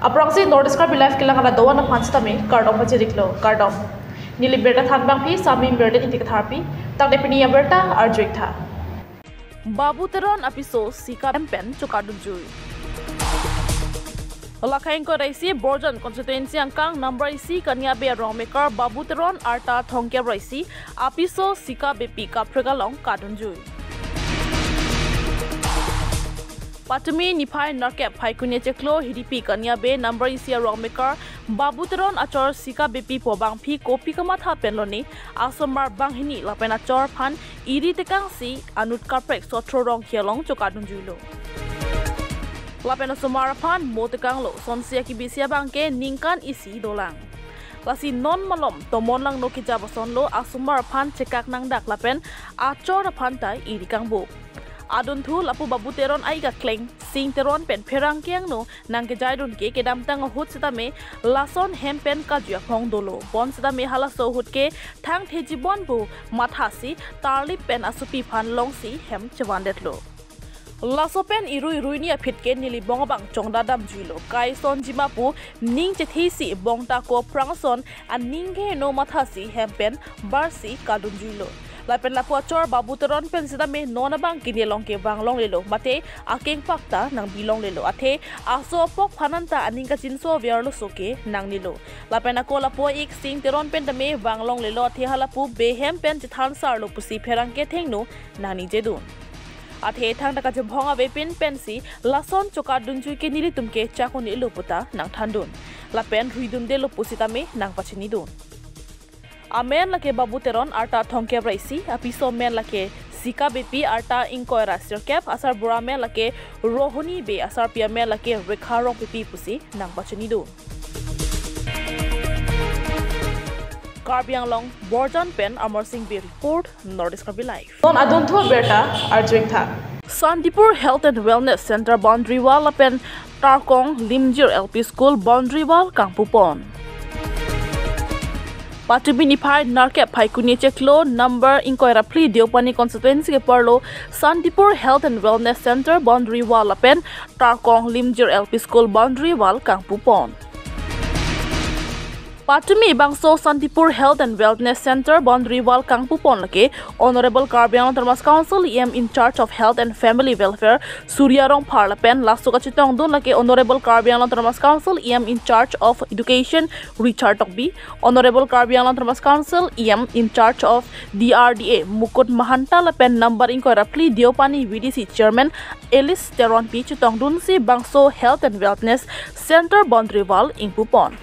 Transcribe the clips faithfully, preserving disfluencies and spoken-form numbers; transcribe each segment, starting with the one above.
Aphrangsi North East Karbi Live kelang ala doan aphan sitame kardom pajirlo, kardom. Neli birta thanbangpi Sami Mirden Ingti Katharpi, tangte pini abirta arjuiktha. Babu Teron apiso sika hem pen chokadunjui. Lakhai ingkoi ra isi Borjan constituency angkang number isi Kaniabe arong mekar Babu Teron arta thomkep ra isi apiso sika bepi kaprek along kadunjui. Patumi niphai nerkep Phaikuni chiklo Hidipi Kaniabe number isi arong mekar Babu Teron achor sika bepipo abangpi kopi kamatha pen lone asomar banghini lapen achor aphan iri tekangsi anut kaprek Sotro Rongkhi along chokadunjuilo. Lapen asomar aphan mo tekanglo, sonsi akibisi abangke ningkan isi dolang. Lasi non malom Tomon Langno kejap asonlo asomar aphan chekak nangdak lapen achor aphan ta iri kangbuk. Adunthu lapu Babu Teron aika Klengsing Teron pen pherangke angno nangkejaidun ke kedamtang ahut sitame lason hem pen kaju aphong dolo. Bonsitame halaso ahut ke thangthejibon pu mathasi tarlip pen asopi aphan longsi hem chevandetlo. Laso pen irui ruini aphi ke neli bong abang chongdadamjuilo. Kaisonjima pu ning chethesi bong ta ko aphrang ason aning keheno mathasi hem pen barsi kadunjuilo. Lapen lapu achor Babu Teron pen sitame non abangke nelong ke vanglonglelo, mate akengpak ta nangbilonglelo. Athe aso apok aphan anta aning kachinso averlo, so ke nangnelo. Lapen ako lapu ik Sing Teron pen tame vanglonglelo, athe halapu behem pen chethansarlo pusi pherangke athengno nangnijedun. Athe thangta kachebhong avepin pensi lason chokadunjui ke nelitum ke chak un-elo puta nangthandun. Lapen ruidundelo pusitame nangpachinidun. Amen lake Babu Teron arta thomkep ra isi, apiso amen lake Sika Bepi arta ingkoi ra sirkep, asarbura amen lake Rohoni Bey, asarpi amen lake Rekha Rongpipi pusi nangpachinidun. Karbi Anglong, Borjan pen Amar Sing Bey report, North East Karbi Live. Non adunthu abirta arjuiktha. Santipur Health and Wellness Center boundary wall lapen Tarkong Limjir L P School boundary wall kangpupon. Patumi niphai nerkep Phaikuni chiklo number ingkoi ra phli Deopani constituency keparlo Santipur Health and Wellness Center boundary wall lapen Tarkong Limjir L P School boundary wall kangpupon. Patumi bangso Santipur Health and Wellness Center boundary wall kangpupon lake Honorable Karbi Anglong Autonomous Council E M in charge of Health and Family Welfare Surya Rongphar lapen laso kachetongdun lake Honorable Karbi Anglong Autonomous Council E M in charge of Education Richard Tokbi, Honorable Karbi Anglong Autonomous Council E M in charge of D R D A Mukut Mahanta lapen number ingkoi ra phli Deopani V D C Chairman Alice Teronpi chetongdunsi bangso Health and Wellness Center boundary wall ingpupon.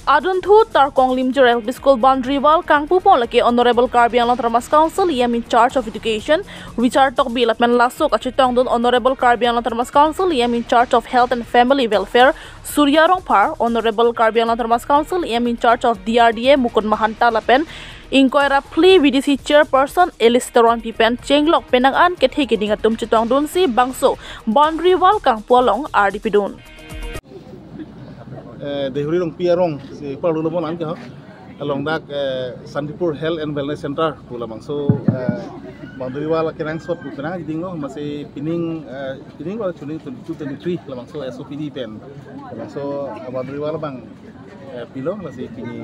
Adunthu Tarkong Limjir L P School boundary wall kangpupon lake Honorable Karbi Anglong Autonomous Council E M in charge of Education Richard Tokbi lapen laso kachetongdun Honorable Karbi Anglong Autonomous Council E M in charge of Health and Family Welfare Surya Rongphar, Honorable Karbi Anglong Autonomous Council E M in charge of D R D A Mukut Mahanta lapen ingkoi ra phli V D C Chairperson Alice Teronpi pen chenglok penang an kethe keding atum chetongdunsi bangso boundary wall kangpu along ardi pidun. Eh, Dehuri Rongpi arong si parlo lo monan ke ho. Along dak, eh, Santipur Health and Wellness Center pu labangso, eh, boundary wall kenangsot pu penang dinglo, masi pining, eh, pining wall chuning twenty-two twenty-three labangso S O P D pen. Labangso boundary wall abang, eh, pilo, masi pini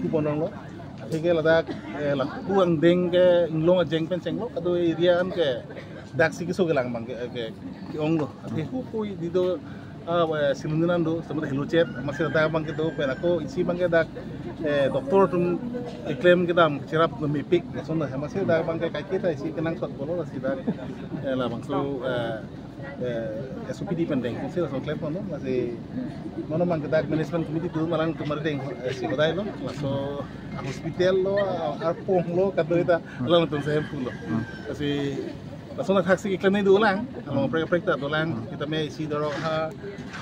kupon lo. Athe ke ladak, eh, lapu angdeng ke inglong ajeng pen chenglo, kado area an ke daksi keso kelang abang ke, ke, ke-onglo. Athe hu pu di do, ah, wa, silung nan do, sama helo chet, masi ladak abang ke do, pen ako isi abang ke dak, eh, doctor atum keklem kedam, cherap no mepik, lason na, masi ladak abang ke kaiketa isi kenangsot pulo, lasi dak, eh, labangso, eh, eh, S O P D pen deng, si laso klem kono, masi non abang ke dak management committee tu malang tu mari deng, eh, si badai lo, laso, ah, hospital lo, ah, arpong lo, kado ita, alang tum sehem pulo. Lasi, lason na thaksi keklem ni dolang, along prek prek ta dolang, kita me isi dorong ha,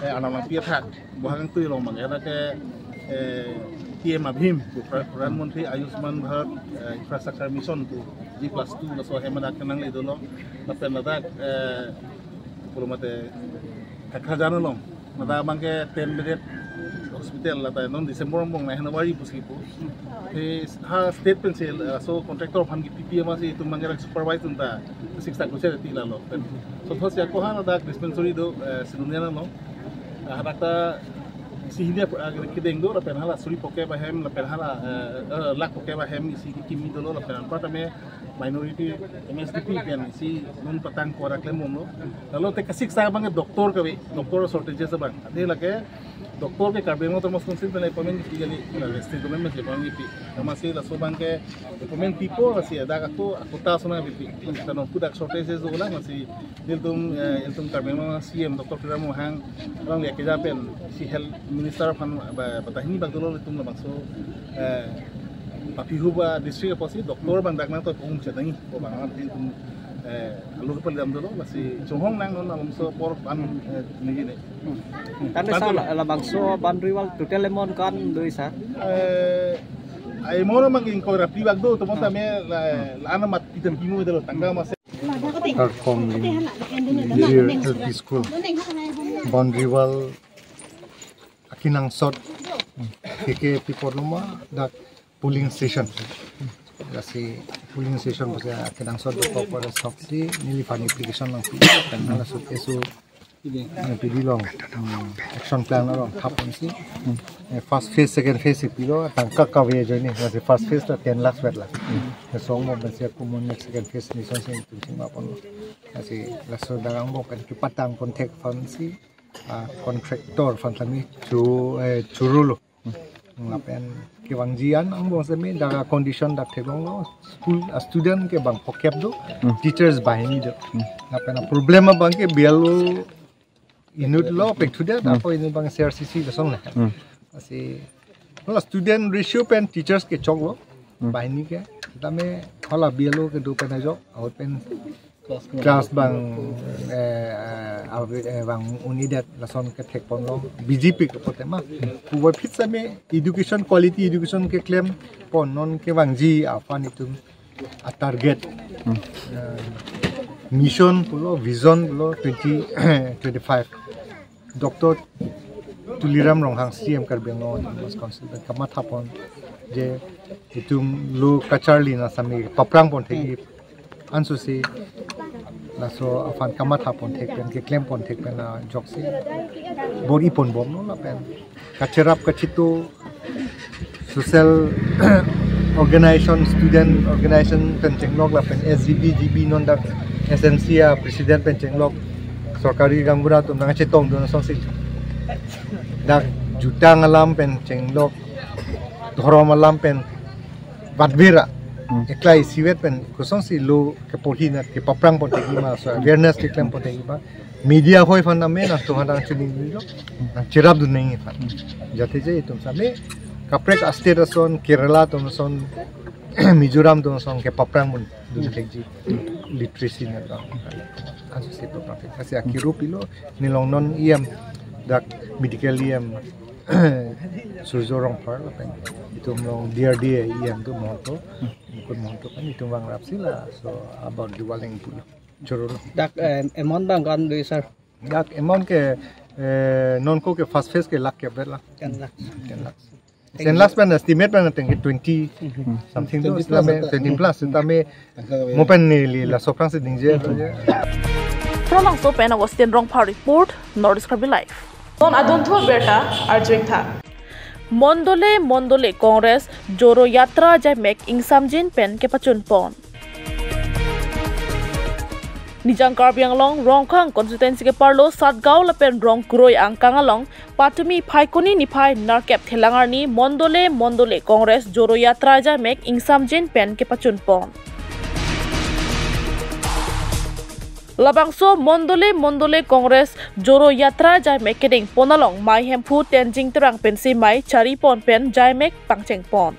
eh, anam lang pia thak, buhang tu long mang, ya ke, eh, P M ABHIM, Pradhan Mantri Ayushman Bharat, eh, Infrastructure Mission tu, G plus two, laso hem dak kenangle dolo, lapen ladak, eh, pulo mate, Kakrajan along, Ladak abangke ten bedded hospital, ladak non December angbong nai January pusi pu. He ha state pensi, eh, laso contractor aphan kipi pi amatsi itum abangke dak supervise dun ta six ta kuchar ti lalo. So thos ya ko ha ladak dispensary do, eh, Sinonian along. Ah, hadak ta isi hini ap-, ah, kedeng do, lapen hala suri phongkep ahem, lapen hala, eh, eh, lakh phongkep ahem isi kimi dolo, lapen anpar tame minority M S D P pen isi non patang korak klem bomlo. Lalo te ka six ta abangke doctor kave, doctor shortages abang. Ade lake doctor ke Karbi Anglong Autonomous Council pen appointment kipi kali, la state government si appointment kipi. Amatsi laso abangke appointment pipo, lasi dak ako, ako ta sona kipi. Karena non dak shortages dolang, lasi ilitum, eh, ilitum Karbi Anglong C M Doctor Tuliram Ronghang, alangli akeja pen si health minister aphan ba, bata hini bak dolo, ilitum labangso, eh, papihu ba district apotsi doctor abang dak nangtoi pung chetangji, ko abang alam ilitum, eh, alu kepal dam dolo, lasi chonghong nang non alam so por pan, eh, nigi ne. Tangte sir, la, labangso boundary wall total amount ko-an do sir? Eh, ai mono mang ingkoi rapli bak do, to mo tame la, la ana mat kita pimu dolo tangka mas. Karkom Lingjir L P School boundary wall akenangsot keke pipor loma dak polling station. Lasi polling station pusi akenangsot dokok pada sok si neliphan application nangpi, kan hala sok kesu, eh, pidi long, hmm, action plan along thap ponsi. Eh, first phase, second phase si pilo, tangka kave ajoine, lasi first phase ta ten lakhs vet la. Eh, song mo bensi ako mo next second phase ni song sing tum sing ma ponlo. Lasi laso dak angbong pen kepatang contact aphansi, ah, contractor aphan kami chu, eh, churolo. Lapen kevangji an angbong seme dak condition dak theklonglo, school a student ke bang phongkep do, hmm, teachers banghini do. Hmm. Lapen a problem abangke B L O inut lo pek thudet, hmm, ako inut abang C R C C lason le. Hmm. Lasi hala student ratio pen teachers ke choklo, hmm, banghini ke. Tame hala B L O kedo pen ajok, ahut pen class bang, eh, eh, avi-, eh, bang unidet lason kethek ponlo B J P ke pote ma. Puvoiphit seme education, quality education keklem pon, non kevangji aphan itum a target, hmm, eh, mission pulo, vision pulo twenty twenty-five. Doctor Tuliram Ronghang C M Karbi Anglong Autonomous Council pen kamatha pon je itum lo kacharli na sami paprang pon thek-i anso si laso aphan kamatha pon thek pen keklem pon thek pen ajoksi bor-i pon bomlo lapen kacherap kachito social organization, student organization pen chenglok lapen S G B, G B non dak S N C a president pen chenglok sorkari gaonbura atum nangchetongdun asonsi dak jutang alam pen chenglok, dhorom alam pen batbera, hmm, eklai sivet pen kosonsi lo keporhi na kepaprang pon thek-i ma, so awareness keklem pon thek-i ma. Media hoi aphan name nangtum aphan nangchini lo, nangcherapdun nangji aphan. Jate je itum same kaprek a state ason, Kerala atum ason, Mizoram atum ason kepaprang pon dun thekji literacy na dong. Ansi se paprang thek. Asi akiru pilo, neli along non E M dak medical E M Surjo Rongphar lapen itum along D R D A E M tu Mohanto, Mukut Mohanto kan itum vangrapsi laso a boundary wall ingpulo. Choro. Dak, eh, amount abang ko-an do sir? Dak amount ke, eh, non ko ke first phase ke lakh ke vet la. Ten lakh. Ten lakh. Ten lakh pen estimate pen tengke twenty something do, twenty plus, tame twenty plus, tame mo pen neli laso aphrangsi ningje. Phralangso pen Augustine Rongphar report, North East Karbi Live. Non adunthu abirta arjuin tha. Mondole Mondole Congress Joro Yatra ajaimek ingsamjin pen kepachun pon. Nijang Karbi Anglong Rongkhang constituency keparlo Satgaon lapen Rongkroi angkang along patumi Phaikuni niphai nerkep thelang arni Mondole Mondole Congress Joro Yatra ajaimek ingsamjin pen kepachun pon. Labangso Mondole Mondole Congress Joro Yatra ajaimek kedeng pon along Mei Hemphu Tenzing Terang pensi mei chari pon pen ajaimek pangcheng pon.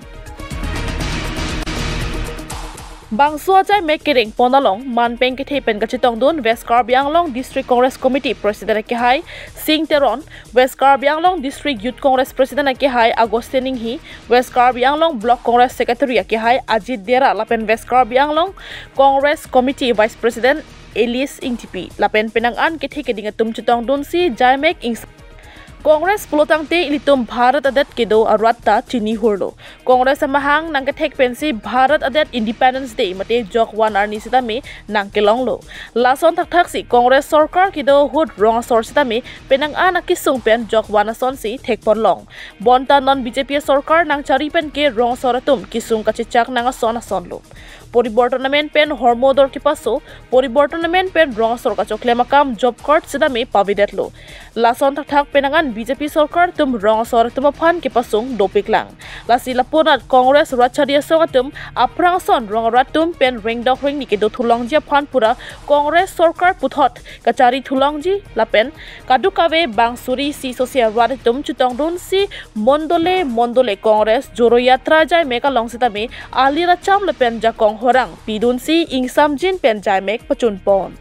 Bangso ajaimek kedeng pon along manpeng kethe pen kachetongdun West Karbi Anglong District Congress Committee President akehai Sing Teron, West Karbi Anglong District Youth Congress President akehai Augustine Inghi, West Karbi Anglong Block Congress Secretary akehai Ajit Dera lapen West Karbi Anglong Congress Committee Vice President Elias Ingtipi lapen penang an kethe keding atum chetongdunsi ajaimek ings- Congress pulotangte ilitum Bharat adet kedo arat ta chini hurlo. Congress amahang nangkethek pensi Bharat adet Independence Day mate jok van arni sitame nangkelonglo. Lason thakthaksi Congress sorkar kedo ahut rong asor sitame penang an akisung pen jok van asonsi thekponlong. Bonta non B J P sorkar nangchari penke rong asor atum kisung kachechak nang ason asonlo. Poriborton amen pen hormo dor kepaso, poriborton amen pen rong asor kachoklem akam job card sitame pavedetlo. Lason thakthak penang an B J P sorkar atum rong asor atum aphan kepasung dopiklang. Lasi lapunat Congress rat chari asong atum aphrang ason rong arat atum pen rengdok rengni kedo thulongji aphan pura Congress sorkar puthot kachari thulongji lapen kadokave bang suri isi sose arat atum chutongdunsi mondole mondole Congress Joro Yatra jaimek along sitame alir acham lapen jakong horang pidunsi ingsamjin pen jaimek pachunpon.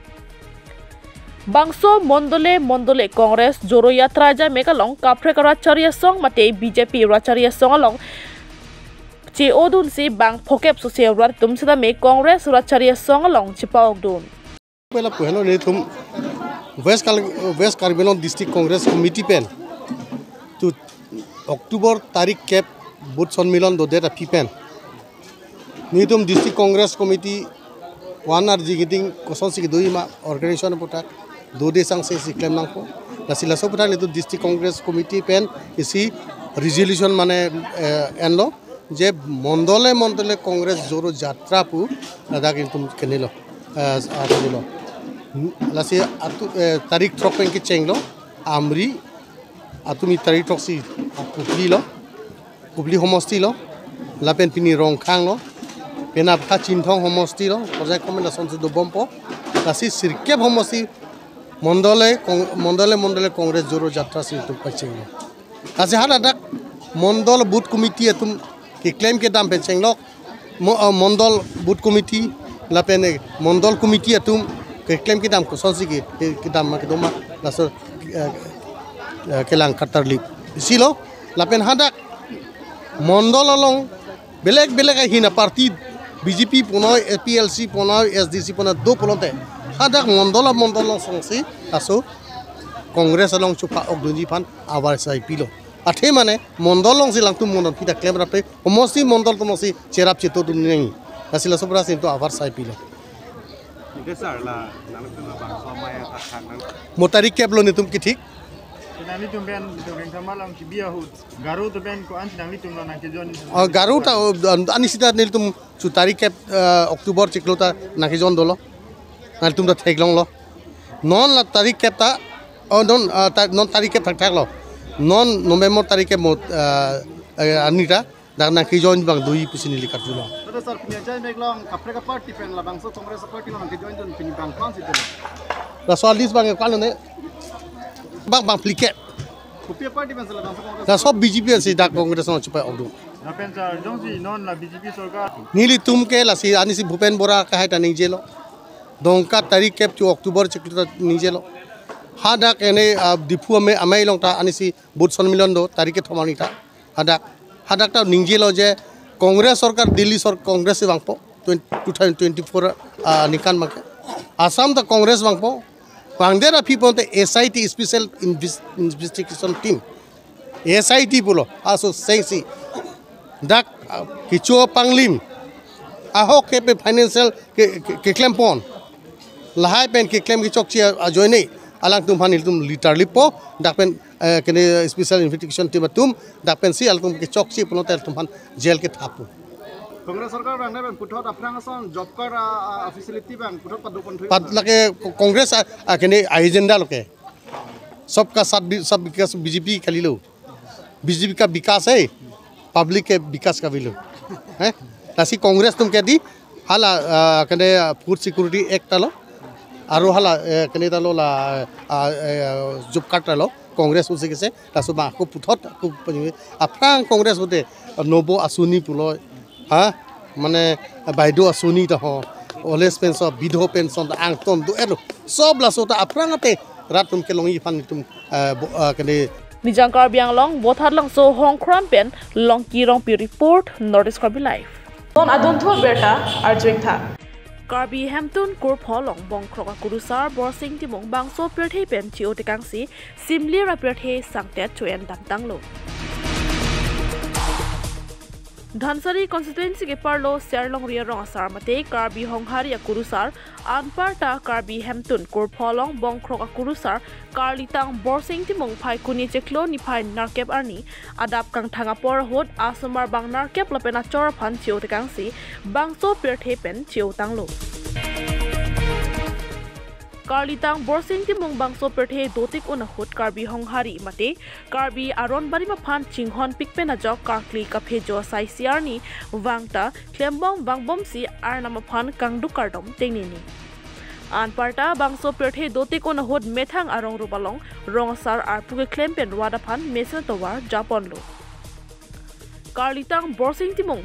Bangso mondole mondole Congress Joro Yatra jaimek along kaprek rat chari asong mate B J P rat chari asong along che-odunsi bang phokep sose rat atum sitame Congress rat chari asong along chepa-okdun. Pela puhelo nelitum West Kal-, West Karbi Anglong District Congress Committee pen tu October tarik kep booth sonmilon dodet aphi pen nelitum District Congress Committee van arji kiting kosonsi kedoi ma organization aputhak dode sangse si klem nangpo. Lasi laso aputhak nelitum District Congress Committee pen isi resolution mane, eh, enlo je mondole mondole Congress Joro Jatra pu ladak nelitum kenelo, eh, ah, kenelo. Lasi atu, eh, tarik throk pen kechenglo, Amri, atumi tarik throksi, ah, Kopili lo, Kopili homosti lo, lapen pini Rongkhang lo, penap ha Chinthong homosti lo, porjai komen lasonsi dobompo, lasi sirkep homosti mondole Kong-, mondole mondole Congress Joro Jatra si nelitum pachenglo. Lasi hadak mondol booth committee atum keklem kedam pen chenglok, mo-, ah, mondol booth committee lapen, eh, mondol committee atum keklem kedam kosonsi ke, ke, kedam ma kedo ma laso, eh, eh, kelang katarlip. Isi lo, lapen hadak mondol along belek belek ahin aparty B J P punoi, A P H L C punoi, S D C punoi do pulote hadak mondol mondol along songsi laso Congress along chepa-okdunji aphan avar sai pilo. Athe mane mondol alongsi langtum mondol kita klem rape, homosti mondol atum alongsi cherap cheto dun nang. Lasi laso aphrangsi nelitum avar sai pilo. Nike sir la, nangtum la bangso amei athak nang. Mo tarik kep lo nelitum kethik. Nanglitum pen, nelitum pen thamal ang kibi ahut. Garo atum pen ko-an si nanglitum lo nangkejoin. Ah, Garo ta, oh, an-, ani sita nelitum chu tarik kep, ah, October chiklo ta nangkejoin dolo. Nelitum ta theklonglo. Non la tarik kep ta, oh, non, ah, ta-, non tarik kep thakthak lo. Non November tarik kep mo, ah, eh, arni ta dak nangkejoin abang doji pusi neli karjulo. Tata sir, pini ajaimek along kaprek aparty pen labangso Congress aparty along nangkejoindun pini bang ko-an si dolo. Laso list abang ko-an lo ne. Bang, bang phlikep. Kopi aparty pen si labangso Congress? Laso B J P si dak Congress along chepa-okdun. Lapen sir, jongsi non la B J P sorkar. Nelitum ke lasi anisi Bhupen Borah akehai ta ningjelo. Dongka tarik kep chu October chiklo ta ningjelo. Hadak ene, ah, Diphu amei, amei along ta anisi booth sonmilon do tarik kethom arni ta. Hadak, hadak ta ningjelo je Congress sorkar, Delhi sor Congress si vangpo, twenty, two thousand twenty-four, ah, aningkan abangke. Assam ta Congress vangpo. Vangdet aphi pulote S I T, Special Inves-, Investigation Team, S I T pulo, aso sengsi dak, ah, kecho apanglim ahok kepe financial ke, ke, keklempon. Lahai pen keklem kechokche ajoine alangtum aphan nelitum litar lipo, dak pen, eh, kene Special Investigation Team atum, dak pensi alangtum kechokche pulote alangtum aphan jail kethappo. Congress sorkar abang ne pen puthot aphrang ason job card, ah, ah, facility abang puthot padopon thoi. Pad lake Congress, ah, ah, kene agenda lo ke. Sabka saath bi-, sab vikas B J P kali lo. B J P ka vikas hai, public ke vikas kabi lo. Eh? Lasi Congress atum ke di, hala, ah, kene, ah, Food Security Act ta lo, aru hala, eh, kene ta lo la, ah, eh, job card ta lo, Congress usi kese, laso abang ako puthot, ako panyue, aphrang Congress pulote, ah, Nobo Asoni pulo, ha? Mane, ah, Baido Asoni ta ho, old age pension, bidho pension, angton do ero, sob laso ta aphrang ate, rat atum kelongji aphan nelitum, ah, bo-, ah, kene. Nijang Karbi Anglong, Botharlangso Hongkram pen Longki Rongpi report, North East Karbi Live. Non adunthu abirta arjuik tha. Karbi Hemtun Kurpho along bongkrok akurusar Borsing Timung bangso pirthe pen che-o tekangsi simlir apirthe sangtet cho-en damtanglo. Dhansiri constituency keparlo Serlongri arong asar mate Karbi Honghari akurusar, anparta Karbi Hemtun Kurpho along bongkrok akurusar Karlitang Borsing Timung Phaikuni chiklo niphai nerkep arni adap kangthang apor ahut asomar bang nerkep lapen achor aphan che-o tekangsi bangso pirthe pen che-otanglo. Karlitang Borsing Timung bangso pirthe dotik un ahut Karbi Honghari mate Karbi aron barim aphan chinghon pik pen ajok karkli kaphejo asai isi arni vangta klembom vangbomsi Arnam aphan kangduk kardom tengnini. Anparta bangso pirthe dotik un ahut methang arong rup along rong asar arpu keklem pen rat aphan mesen tovar japonlo. Karlitang Borsing Timung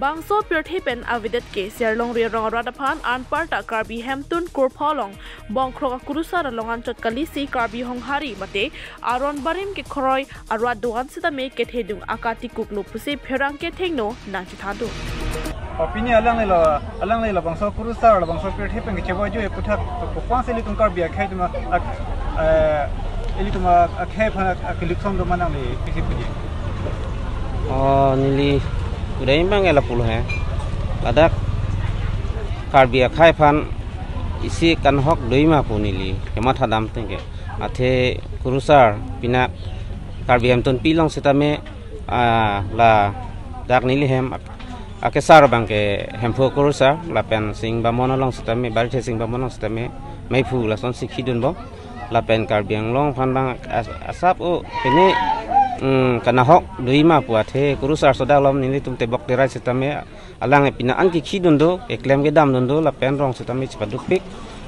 bangso pirthe pen avedet ke Serlongri arong arat aphan anparta Karbi Hemtun Kurpho along bongkrok akurusar along anchot kalisi Karbi Honghari mate aron barim kekhoroi arat do-an sitame kethedung akatikuklo pusi pherangke thengno nangchethadun. O pini alanglilo, alanglilo bangso kurusar, labangso pirthe pen kechewa jo eputhak, kopuang si ilitum Karbi akhei atum, ak-, eh, ilitum akhei aphan ak-, akilukson do ma nangli pisi puji. O neli udah imbang ela pulo he. Ladak Karbi akhei aphan isi kanhok do-i ma pu neli kematha dam tengke. Athe kurusar pinak Karbi Hemtunpi along sitame, ah, ladak neli hem ak-, akesar abangke Hemphu kurusar lapen Sing Bamon along sitame, Barithe Sing Bamon along sitame, meiphu lasonsi khidunbom. Lapen Karbi Anglong aphan bang as-, asap o pini, mm, kanahok do-i ma pu athe kurusar sodak alom nelitum tebok terai sitame alang epina an kekhidun do, keklem kedam dun do, lapen rong sitame chepadukpik,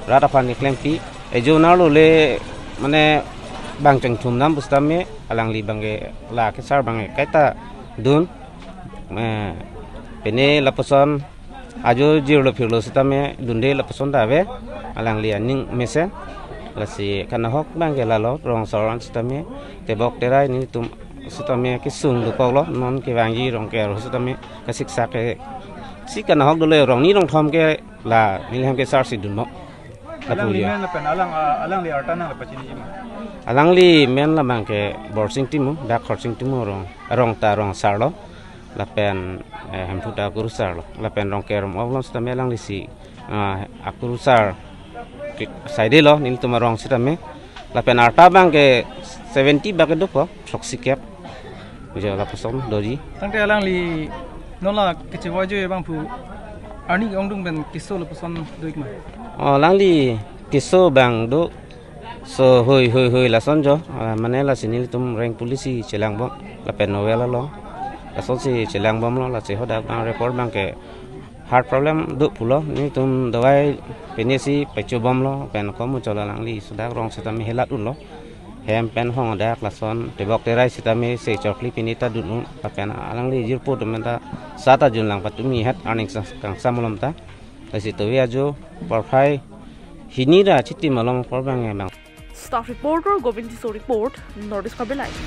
rat aphan keklempi. Ejo narlo le, mane bang chengthum dam pu sitame, alangli abangke la kesar abangke kaita dun. Eh, pini lapuson ajo jirlo phirlo sitame dunde lapuson ta ave, alangli aning mesen. Lasi kanahok abangke lalo, rong asar an sitame tebok terai nelitum sitame kesung dokoklo, non kevangji Rongker sitame kasiksak ke si kanahok dolo, rong ni rong thom ke la neli hem kesar si dunbom. Alangli lapu ya. Men lapen alang, ah, alangli arta nang lapu chiniji ma? Alangli men labangke Borsing Timung, dak Khorsing Timung arong, arong ta rong asarlo. Lapen, eh, Hemphu ta akurusarlo. Lapen Rongker arong along sitame alanglisi, ah, akurusar ke-, saidelo, nelitum arong sitame. Lapen arta abangke seventy abangke dopo, throksi kep. Ujo lapuson doji. Tangte alangli non la kechewa jo abang pu arni ongdung pen keso lapuson do-ik ma? O, alangli keso abang do, so hoi hoi hoi lason jo, ah, mane lasi nelitum reng police chelangbom, lapen novel along. Lasonsi chelangbomlo, lasi hadak abang report abangke heart problem do pulo, nelitum dawai pini si pachobomlo, pen komuchol alangli sodak rong sitame helat unlo. Hem pen hong dak lason tebok terai sitame se chokli pini ta dun un, lapen alangli jirpo atum ta sat ajun lang patumi het arning sa-, kangsam malom ta. Lasi tove ajo porphai hini ra chiti malom apor abang abang. Staff reporter Govind Tisso report, North East Karbi Live.